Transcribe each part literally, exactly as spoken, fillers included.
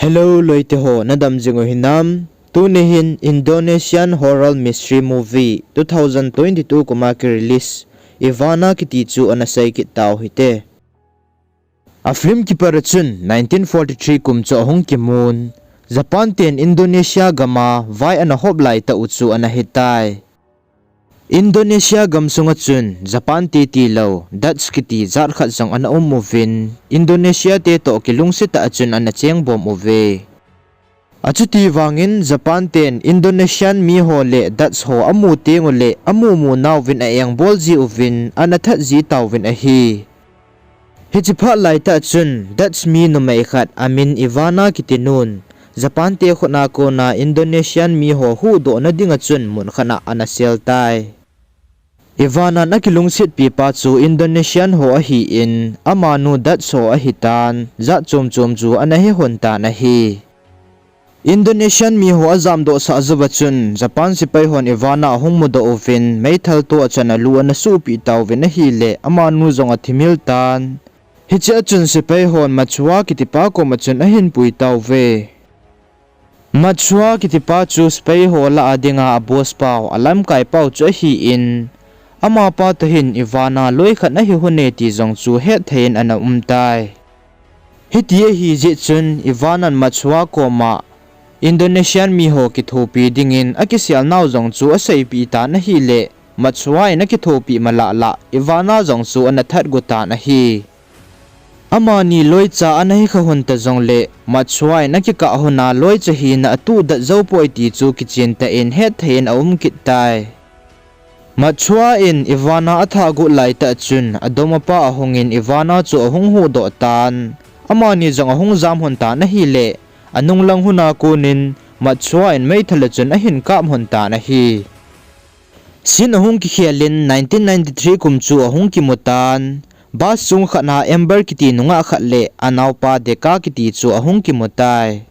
Hello, loite ho, nadam jing u hinam? Tuni hin Indonesian horror mystery movie two thousand twenty-two kum a ki release Ivana kiti chu ana sei kit tau hite. A film kipat a chun nineteen forty-three kum chu ahung kimun, Japan ten Indonesia gam a vai ana hop lai tah u chu ana hitai. Indonesia gam sunga chun Japan te tilou, Dutch kiti jat khat jong ana um uvin, Indonesia te toh kilungset tah a chun ana cheng bom uve. Achuti vangin Japan ten Indonesian mi ho le Dutch ho amu teng uleh amu mu nauvin a engbol ji uvin ana that ji tauvin ahi. Hiche phat lai tah chun Dutch mi numei khat amin Ivana kiti nun, Japan te khut a kona Indonesian mi ho huhdoh na dinga chun mun khat a ana sel tai. Ivana in akilungset pi pa chu Indonesian ho ahin, amanu Dutch ho ahitan, jat chom chom chu ana he hon tan ahi. Indonesian mi ho ajamdoh sah jouva chun Japan sepai hon Ivana ahung mudoh uvin, meithal toh a chun alu ana suhpi tauvin ahileh, amanu jong athimil tan. Hiche a chun sepai hon Matsuo kiti pa koma chun ahin pui tauve. Matsuo kiti pa chu sepai ho lah a dinga a boss pau, a lamkai pau chu ahin, amapa toh hin Ivana loi khat ahi hon e ti jong chu hetthei in ana um tai. Hiti ahi jeh chun Ivana in Matsuo koma Indonesian mi ho kithopi dingin akisel nau jong chu aseipeh tan ahileh, Matsuo in akithopi malah lah Ivana jong chu ana that got tan ahi. Amani loicha ana hi kha hon ta jongleh, Matsuo in akikah hon a loicha hina atuh dat jou poi ti chu kichen tah in hetthei in aum kit tai. Matsuo in Ivana athat got lai tah chun, adom a pa ahungin Ivana chu ahung huhdoh tan. Amani jong ahung jam hon tan ahileh, anung lang hon a konin Matsuo in meithal a chun ahin kap hon tan ahi. Scene ahung kikhel in nineteen ninety-three kum chu ahung kimu tan. Bus chung khat a Amber kiti nungah khat le anaopa Deka kiti chu ahung kimu tai.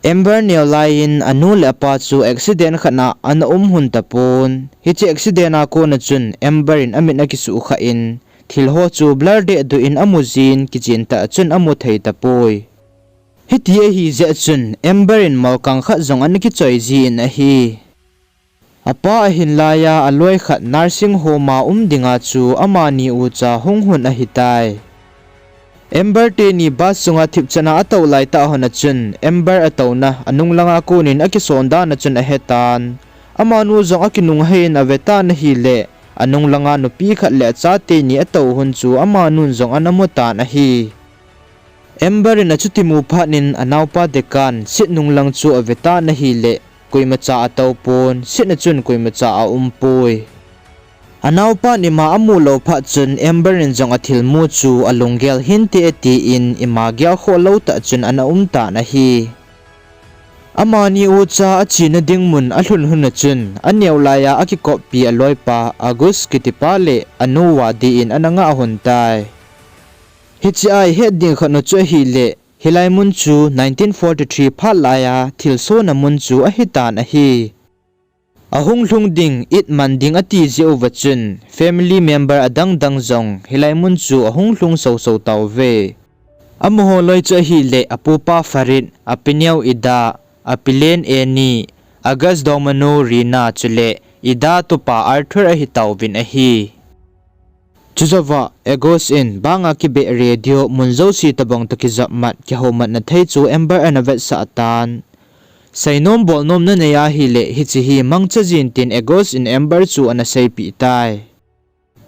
Amber neo lai in anu le apa chu accident khat a ana um hon tapon. Hiche accident a kona chun Amber in amit akisuh kha in, thil ho chu blur deh duh in amu jin, kichen tah a chun amu thei tapoi. Hiti ahi jeh chun Amber in molkang khat jong ana kichoi jin ahi. Apa ahin lai a aloi khat nursing home a um dinga chu amani ucha hung hon ahitai. Amber teni bus chunga thipchan a atou lai tah hon a chun, Amber atouna anung lang a konin akison dan a chun ahetan. Amanu jong akinung hei in ave tan ahileh, anung lang a nupi khat le acha teni atou hon chu amanun jong ana mu tan ahi. Amber in achuti mu phat in anaopa Deka in seat nung lang chu ave tan ahileh, koimacha atou pon, seat a chun koimacha aum poi. Anaopa in ima amu lou phat chun Amber in jong athilmu chu alunggel hinte atin ima gelkhoh lou tah chun ana um tan ahi. Amani ucha achena ding mun alhun hon a chun, aneo lai a akikoppi aloipa August kiti pa le anu Wadi in ana ngah hon tai. Hiche a ihet ding khat nu chu ahileh, hilai mun chu nineteen forty-three phat lai a thilsohna mun chu ahitan ahi. Ahung lhung ding, it man ding ati jeh uva chun, family member adang dang jong hilai mun chu ahung lhung soso tauve. Amaho loi chu ahileh, apupa Farid, apineo Ida, apilen Annie, August dongmanu Rina chule Ida tupa Arthur ahi tauvin ahi. Chujouva August in banga kibeh radio mun jouse tobang toh kijopmat, kihoumatna thei chu Amber ana vetsah tan. Seinom bolnom nanei ahileh hiche hi mangcha jin tin August in Amber chu ana seipeh tai.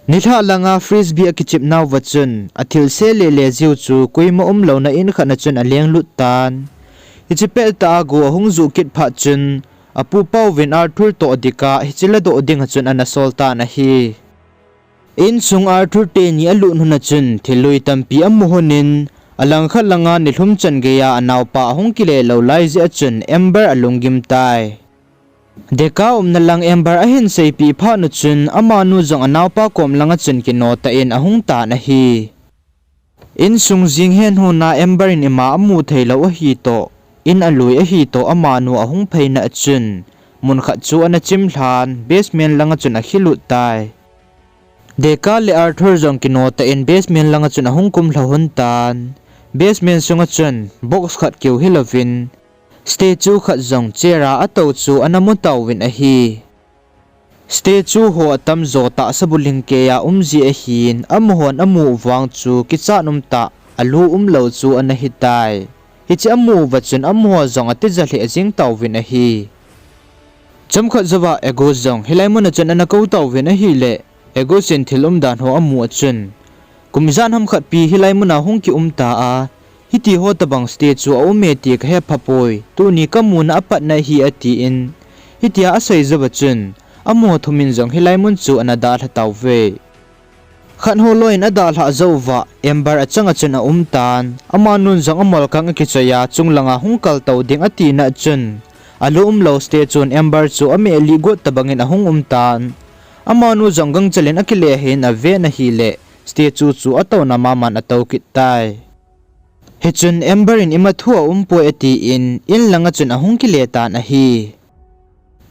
Nilhah langa frisbee akichep nauva chun, athilse lele jiu chu koima umlouna in khat a chun alenglut tan. Hiche pettah a go ahung juh kit phat chun, apupa uvin Arthur toh Deka hiche ladoh dinga chun ana sol tan ahi. Insung Arthur teni alut hon a chun thil lui tampi amu hon in, alangkhat langa nilhum chan geiya anaopa ahung kile lou lai jeh a chun Amber alunggim tai. Deka umna lang Amber ahin seipeh phat u chun amanu jong anaopa kom langa chun kino tah in ahung tan ahi. Insung jing hen hon a Amber in ima amu theilou ahi toh, in alui ahi toh amanu ahung pheina a chun, mun khat chu ana chim lhan, basement langa chun akhilut tai. Deka le Arthur jong kino tah in basement langa chun ahung kumlha hon tan. Basement sunga chun box khat keu hilouvin statue khat jong chair a atou chu ana mu tauvin ahi. Statue ho atamjo tahsa bulim keiya um ji ahin, amahon amu vang chu kichat umtah, alu umlou chu ana hitai. Hiche amu uva chun amaho jong atija lheh jeng tauvin ahi. Chomkhat jouva August jong hilai muna chun ana kou tauvin ahileh, August in thil umdan ho amu a chun, kum ijat ham khat pi hilai muna hung kium ta a, hiti ho tobang statue aum e ti kahe phapoi, tuni kamuna apatna ahi atin, hitia asei jouva chun, amaho thumin jong hilai mun chu ana dalha tauve. Khat ho loiyin adalhah jouva, Amber achanga chun aum tan, amanun jong amolkang akichoi a, chunglanga hung kaltou ding atina chun, alu umlou statue chun Amber chu ameh lih got tobangin ahung um tan. Amanu jong gangchel in akile hei in aven ahileh, statue chu atouna maman atou kit tai. Hichun Amber in ima thu aumpoi atin, in langa chun ahung kile tan ahi.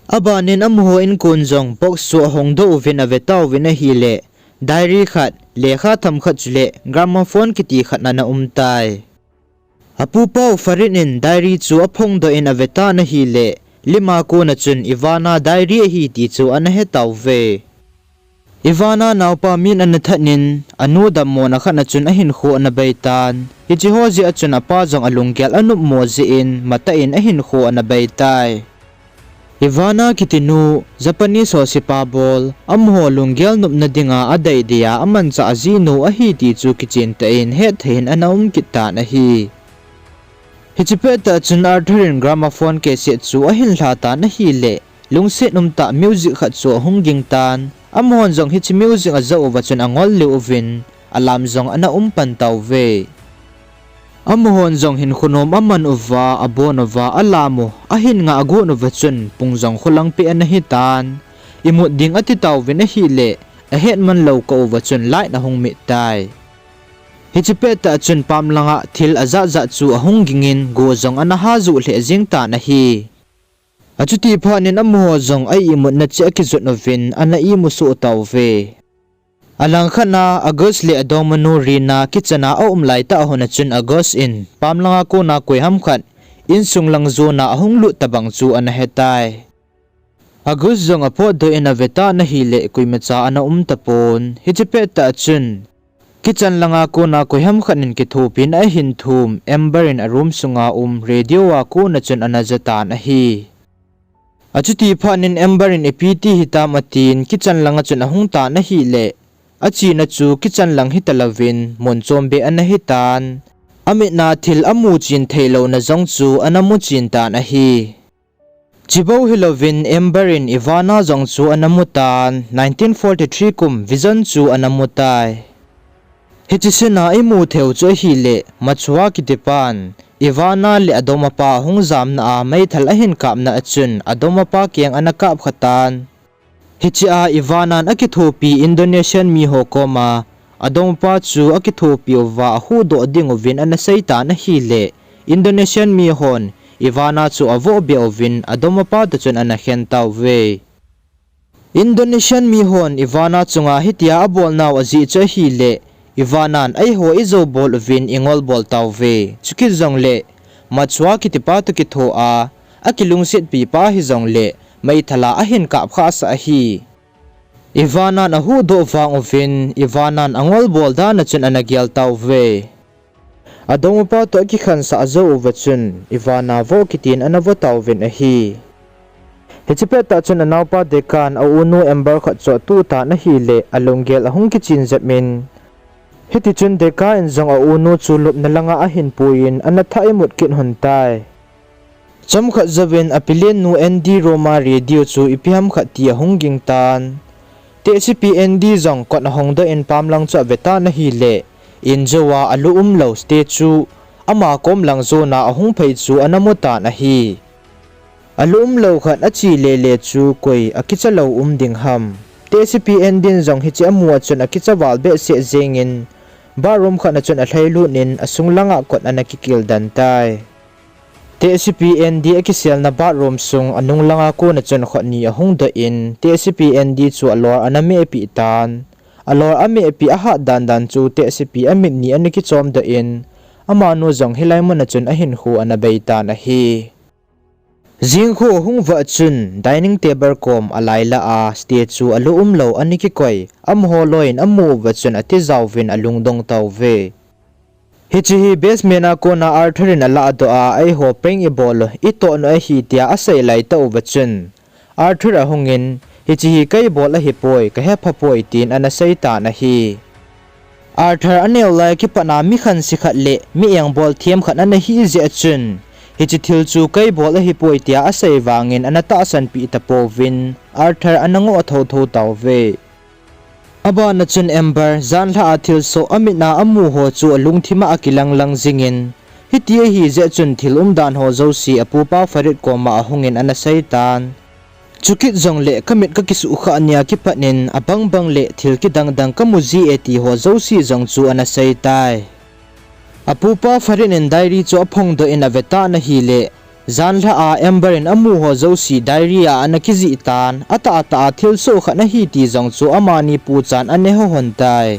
Abanin amaho inkon jong box chu ahongdoh uvin ave tauvin ahileh, diary khat, lekha themkhat chuleh gramophone kiti khat ana um tai. Apupa u Farid in diary chu aphongdoh in ave tan ahileh, lima kona chun Ivana diary ahi ti chu ana he tauve. Ivana naopa min ana thatnin, anu dammona khatna chun ahinkho ana beitan. Hiche ho jeh a chun apa jong alunggel anopmo jeh in, matah in ahinkho ana beitai. Ivana kitinu, Japanese ho sipa bol, amaho lunggel nopna dinga adeidei a amanchah jinu ahi ti chu kichen tah in hetthei in ana um kit tan ahi. Hiche pettah chun Arthur in gramophone cassette chu ahin lha tan ahileh, lungset umtah music khat chu ahung ging tan. Amahon jong hiche music ajah uva chun angol lih uvin, alam jong ana um pan tauve. Amahon jong hinkho nom aman uva, abon uva, alam u, ahin ngah agon uva chun, pung jong kholangpeh ana hitan. Imut ding ati tauvin ahileh, ahetman lou kah uva chun light ahung mit tai. Hiche pettah chun pam langa thil ajat jat chu ahung gingin, go jong ana hajuh lheh jeng tan ahi. Achuti phatnin amaho jong a-imutna cheh akijot uvin, ana imu soh tauve. Alangkhat a August le adongmanu Rina kitchen a aum laitah hun a chun August in pam langa kona koiham khat insung lang jona ahung lut tobang chu ana hetai. August jong apotdoh in ave tan ahileh koimacha ana um tapon. Hiche pettah chun kitchen langa kona koiham khat in kithopina ahin thum, Amber in a room sunga um radio a kona chun ana jatan ahi. Achuti phatnin Amber in ipi ti hitam atin kitchen langa chun ahung tan ahileh, achena chu kitchen lang hitalouvin mun chombeh ana hitan. Amitna thil amu chen theilouna jong chu ana mu chen tan ahi. Chubou hilouvin Amber in Ivana jong chu ana mutan, nineteen forty-three kum vision chu ana mutai. Hiche scene a imu theiu chu ahileh, Matsuo kitipan Ivana le adongmapa ahung jamna a meithal ahin kapna a chun adongmapa keng ana kapkhatan. Hichea Ivanan akithopi Indonesian miho koma adongmapa chu akithopi uva ahuhdoh dinguvin ana seitan ahileh, Indonesian mihon Ivana chu avohbeh uvin adongmapa toh chun ana khen tauve. Indonesian mihon Ivana chunga hitia abolnau ajeh chu ahileh, Ivanan eiho ijoubol uvin ingolbol tauve. Chukit jongleh, Matsuo kitipa toh kithoa akilungsetpipa hijongleh, meithal a ahin kapkhahsah ahi. Ivanan ahuhdoh vang uvin, Ivanan angolbol dan a chun ana gel tauve. Adongmapa toh akikhansah jou uva chun, Ivana vo kitin ana vo tauvin ahi. Hiche pettah chun anaopa Dekan aunu Amber khat chu atuh tan ahileh, alunggel ahung kichen jep in. Hitichun Dekan in jong aunu chu lupna langa ahin puiyin ana thah imut kit lhon tai. Chomkhat jouvin apilennu Andy room a radio chu ipi ham khat ti ahung ging tan. Tehsepi Andy jong kot ahongdoh in pamlang chu ave tan ahileh, in jouva alu umlou statue ama kom lang jona ahung phei chu ana mu tan ahi. Alu umlou khat ache lele chu koi akicha lou um ding ham. Tehsepi Andy in jong hiche amu a chun akicha val behseh jengin, bathroom khat a chun alhailut in asung langa kot ana kikil den tai. Tehsepi Andy akiselna bathroom sung anung langa kona chun khut ni ahung doh in, Tehsepi Andy chu alol ana mehpeh tan. Alol amehpeh ahat dandan chu Tehsepi amit ni ana kichomdoh in, amanu jong hilai mun a chun ahinkho ana bei tan ahi. Jingkho ahung vah chun dining table kom alai lah a statue alu umlou ana kikoi, amaho loi in amu uva chun atijaovin alungdong tauve. Hiche hi basement a kona Arthur in alahdoh a, eiho prank ibol u, itohnu ahi tia asei laitah uva chun, Arthur ahungin, hiche hi kaibol ahipoi, kahephapoi tin ana seitan ahi. Arthur aneo lai kipatna mi khanse khat leh mi engbol them khat ana hijeh a chun, hiche thil chu kaibol ahipoi tia asei vangin ana tahsanpeh tapouvin, Arthur ana ngoh thouthou tauve. Abana chun Amber, janlhah a thilsoh amit a amuho chu alungthim a akilanglang jingin, hiti ahijeh chun thil umdan ho jouse apupa Farid koma ahungin ana seitan. Chukit jongleh kamit kakisuhkhah nia kipatnin abangbang leh thil kidangdang kamu ji e ti ho jouse jong chu ana seitai. Apupa Farid in diary chu aphongdoh in avetan ahileh, janlhah a Amber in amuho jouse diary a ana kijihtan, atahtah a thilsoh khat ahi ti jong chu amani puchan ana he lhon tai.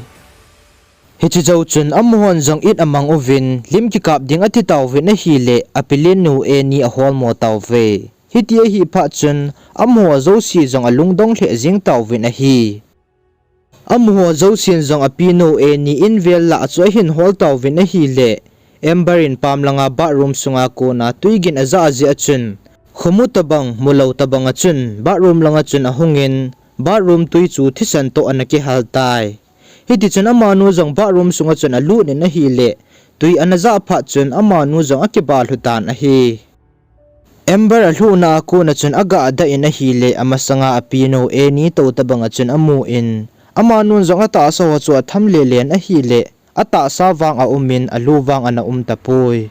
Hiche jou chun amahon jong it amang uvin, lim kikap ding atitauvin ahileh, apilennu Annie aholmo tauve. Hiti ahi phat chun, amaho jouse jong alungdong lheh jeng tauvin ahi. Amaho jousen jong apinu Annie in vel lah chu ahin hol tauvin ahileh, Amber in pam langa bathroom sunga kona twigin ajah jeh a chun, khomu tobang, mulou tobang a chun, bathroom langa chun ahungin, bathroom twi chu thisan toh ana kihal tai. Hitichun amanu jong bathroom sunga chun alut in ahileh, twi ana jah phat chun amanu jong akiba lhu tan ahi. Amber alhuhna a kona chun agahdah in ahileh, amasanga apinu Annie tou tobang a chun amun, amanun jong atahsa ho chu atham lelen ahileh, atahsa vang aumin, alu vang ana um tapoi.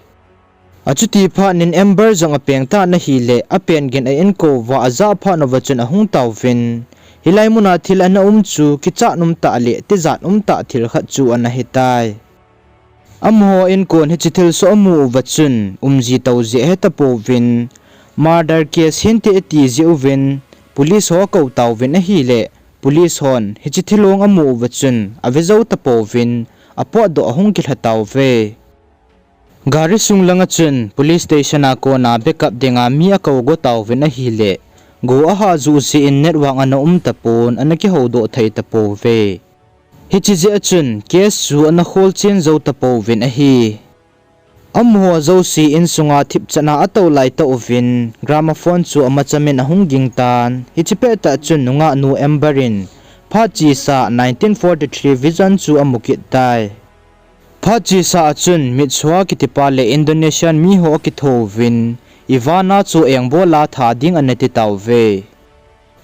Achuti phatnin Amber jong apeng tan ahileh, apen gin a-inko uva ajah phat uva chun ahung tauvin, hilai muna thil ana um chu kichat umtah leh tijat umtah thil khat chu ana hitai. Amaho inkon hiche thilsoh amu uva chun, umji touji ahetapouvin, murder case hinte ati jeh uvin, police ho akou tauvin ahileh, police hon hiche thilong amu uva chun, avejou tapouvin, apotdoh ahung kilha tauve. Gari sung langa chun, police station a kona backup dinga mi akou go tauvin ahileh, go aha juh jeh in network ana um tapon, ana kihoudoh thei tapouve. Hiche jeh a chun, case chu ana kholchen jou tapouvin ahi. Amaho jouse insunga thipchatna atou laitah uvin, gramophone chu amachamin ahung gingtan, hiche pettah chun nungahnu Amber in, phat chesa nineteen forty-three Vision chu amu kit tai. Phat chesa a chun Mitsuha kitipa leh Indonesian miho akithouvin, Ivana chu engbola tha ding ana ti tauve.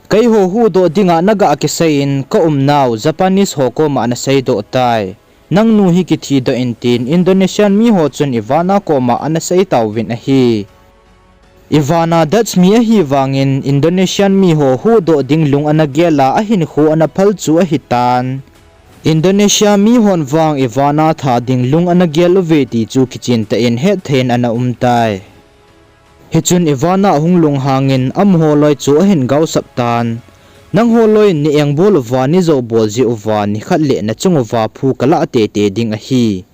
Keiho huhdoh dinga naga kiseiyin kaumnau Japanese ho koma ana seidoh tai. Nangnu hi kithidoh in tin Indonesian miho chun Ivana koma ana sei tauvin ahi. Ivana Dutch mi ahi vangin Indonesian miho huhdoh ding lung ana gel a ahinkho ana phal chu ahitan. Indonesia mihon vang Ivana tha ding lung ana gel uve ti chu kichentah in hetthei in ana umtai. Hichun Ivana ahung lunghangin amaho loi chu ahin gaosap tan. Nangho loi in na engbol uva neijou bol jeh uva nikhat leh nachung uva phu kalah teitei ding ahi.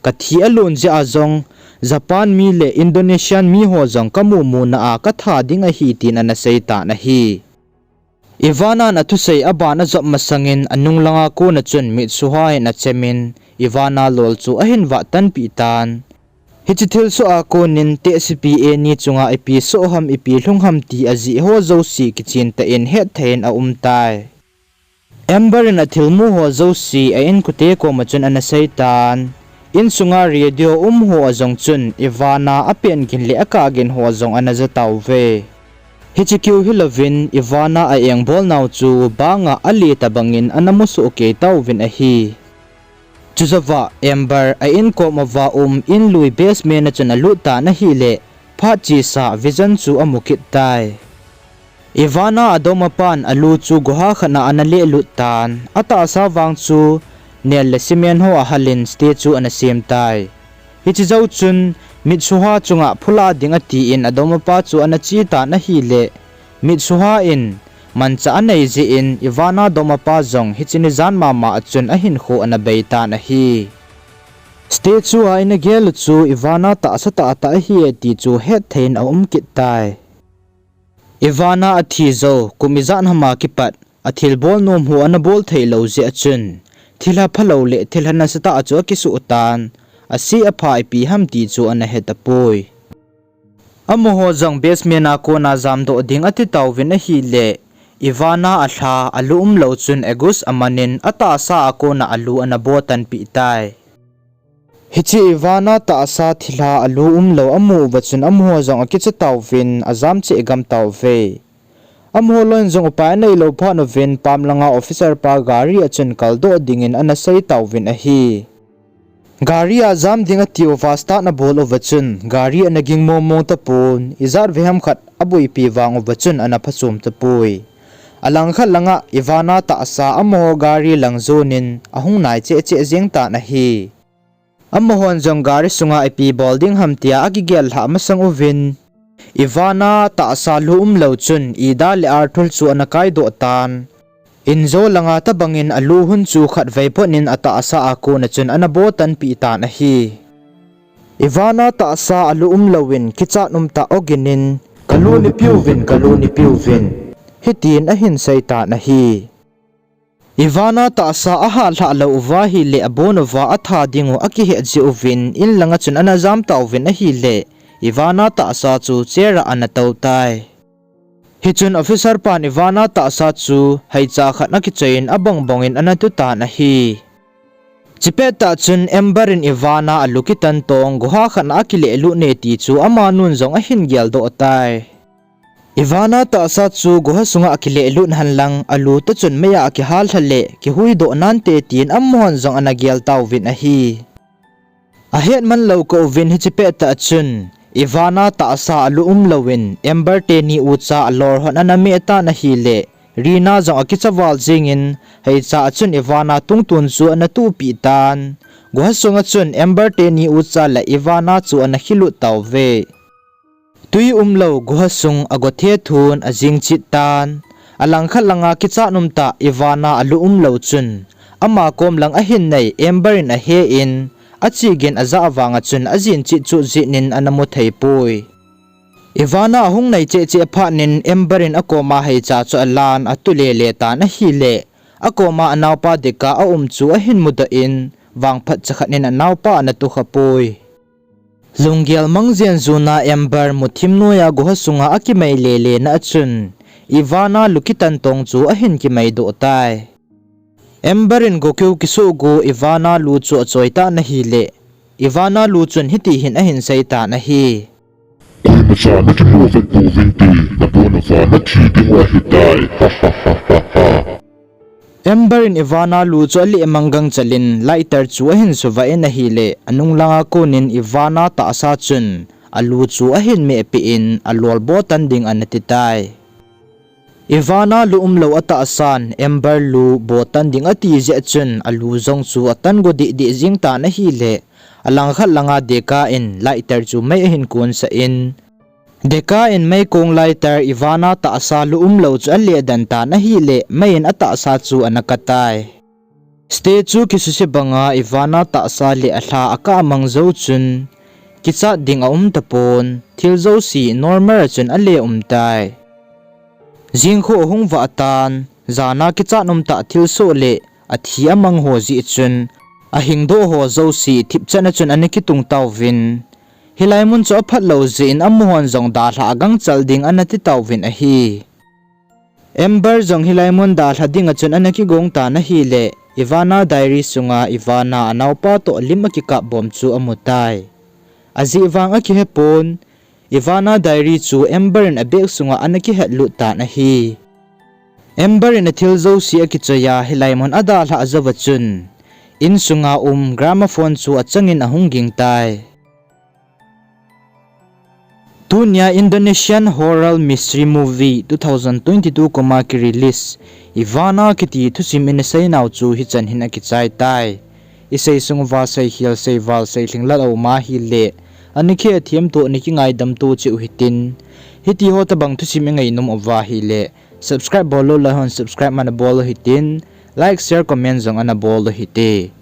Kathi alon jeh a jong Japan mi leh Indonesian miho jong kamu muna a katha ding ahi tin ana seitan ahi. Ivanan athusei aban ajop masangin anung langa kona chun Mitsuha in achemin Ivana lol chu ahin vah tanpeh tan. Hiche thilsoh a konin tehsepi Annie chunga ipi soh ham ipi lhung ham ti ajeh ho jouse kichentah in hetthei in aumtai. Amber in athilmu ho jouse a-inkote koma chun ana seitan. Insunga radio umho a jong chun Ivana apen gin leh akah gin ho jong ana ja tauve. Hiche keu hilouvin Ivana a-engbolnau chu banga ale tobangin ana musoh kei tauvin ahi. Chujouva Amber a-inkom uva um inlui basement a chun alut tan ahileh, phat chesa Vision chu amu kit tai. Ivana adomapan alu chu goha khat a ana lehlut tan, atahsa vang chu nel le cement ho ahalin statue ana sem tai. Hiche jou chun Mitsuha chunga phulah ding atin adoma pa chu ana che tan ahileh, Mitsuha in manchah anei jeh in Ivana doma pa jong hiche nijan mama a chun ahinkho ana bei tan ahi. Stage chu a ina gel u chu Ivana tahsa tahtah ahi e ti chu hetthei in aum kit tai. Ivana athi jou, kum ijat ham a kipat, athilbol nom ho ana bol thei lou jeh a chun, thilha phalou le thilha nasatah chu akisuh tan, ase apha ipi ham ti chu ana he tapoi. Amaho jong basement a kona jamdoh ding ati tauvin ahile, Ivana alha, alu umlou chun Agus amanin atahsa a kona alu ana botanpeh tai. Hiche Ivana tahsa thilha alu umlou amu uva chun amaho jong akicha tauvin, ajam cheh gam tauve. Amaho loi in jong upai aneilou phat uvin, pam langa officer pa gari a chun kaldoh dingin ana sei tauvin ahi. Gari a jam ding ati uva start ana bol uva chun, gari ana ging mongmong tapon, ijat vei ham khat aboipi vang uva chun ana phachom tapoi. Alangkhat langa Ivana tahsa amaho gari lang jonin ahung nai cheh cheh jeng tan ahi. Amahon jong gari sunga ipi bol ding ham tia akigel lhah masang uvin, Ivana tahsa lu umlou chun Ida le Arthur chu ana kaidoh tan. Injo langa tobangin alu hun chu khatvei phot in atahsa a kona chun ana botanpeh tan ahi. Ivana tahsa alu umlouvin kichat umtah oginin, kalu nipiuvin, kalu nipiuvin, hitin ahin sei tan ahi. Ivana tahsa ahat lhah lou uva ahile abon uva atha dingu akihet jeh uvin, in langa chun ana jam tauvin ahile, Ivana tahsa chu chair a ana tou tai. Hichun officer pan Ivana tahsa chu heicha khat akichoi in abongbong in ana tu tan ahi. Chipettah chun Amber in Ivana alu kitan tong, guha khat a akilehlut ne ti chu amanun jong ahin geldoh tai. Ivana tahsa chu guha sunga akilehlut henlang, alu toh chun mei a akihal lha le kihuidoh nante tin amahon jong ana gel tauvin ahi. Ahet manlou kah uvin hiche pettah chun, Ivana tahsa alu umlouvin, Amber teni ucha alor hon ana meh tan ahile, Rina jong akicha val jengin, heicha a chun Ivana tungtun chu ana tuhpeh tan. Guha sunga chun Amber teni ucha le Ivana chu ana khilut tauve. Twi umlou guha sung agot thethun ajing chit tan. Alangkhat langa kichat umtah Ivana alu umlou chun, ama kom lang ahin nei Amber in ahe in, achigin ajah vanga chun ajin chit chut jeh in ana mu thei poi. Ivana ahung nai cheh cheh phat in Amber in akoma heicha chu alan atu lele tan ahile, akoma anaopa Deka aum chu ahin mudoh in, vangphat chakhat in anaopa ana tukha poi. Lunggel mang jen juna Amber muthim noiya guha sunga akimei lele na a chun, Ivana lu kitan tong chu ahin kimeidoh tai. Amber in gokeu kisoh gu Ivana lu chu achoi tan ahile, Ivana lu chun hiti hin ahin sei tan ahi. Koimacha nakimu vet pouvinte, nabon uva nathi dingu ahitai. Ha ha ha ha ha. Amber in Ivana lu chu aleh mang gangchel in lighter chu ahin suvah in ahile, anung langa konin Ivana tahsa chun alu chu ahin mehpeh in alol botan ding ana ti tai. Ivana lu umlou atahsan Amber lu botan ding ati jeh chun alu jong chu atan go deh deh jing tan ahile, alangkhat langa Deka in lighter chu mei ahin konsah in, Deka in meikong lighter Ivana tahsa lu umlou chu alehden tan ahile, mei in atahsa chu ana kah tai. Stage chu kisuse banga Ivana tahsa le alha akah mang jou chun, kichat ding aum tapon, thil jouse normal a chun ale um tai. Jingkho ahung vah tan, jana kichat umtah thilsoh le athi amang ho jeh chun, ahingdoh ho jouse thipchan a chun ana kitung tauvin. Hilai mun chu aphat lou jeh in amahon jong dalha agangchel ding ana ti tauvin ahi. Amber jong hilai mun dalha dinga chun ana kigong tan ahile, Ivana diary sunga Ivana anaopa toh lim akikap bom chu amu tai. Ajeh vang akihe pon, Ivana diary chu Amber in abag sunga ana kihetlut tan ahi. Amber in athil jouse akichoiya hilai mun adalhah jouva chun, insunga um gramophone chu achangin ahung ging tai. Tunia Indonesian horror mystery movie two thousand twenty-two koma kirelease Ivana kiti thusim ina seinau chu hichan hin akichai tai. Isei sung uva seikhel seival seilhing lal aum ahile, ana kihethem toh ana kingaidam toh cheh u hitin. Hitiho tobang thusim ingainom uva ahile, subscribe bollou laihon subscribe mana bol u hitin, like, share, comment jong ana bol u hite.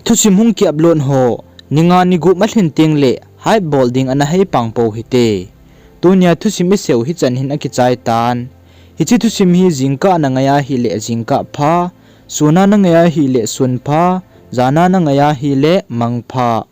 Thusim hung ki upload ho, ni nga ni gup ma lhin teng le, hype bol ding ana hei pang pou hite. Tunia thusim i seu hichan hin a kichai tan. Hiche thusim hi jingkah na ngai a hile jingkah pha, sun a na ngai a hile sun pha, jan a na ngai a hile mang pha.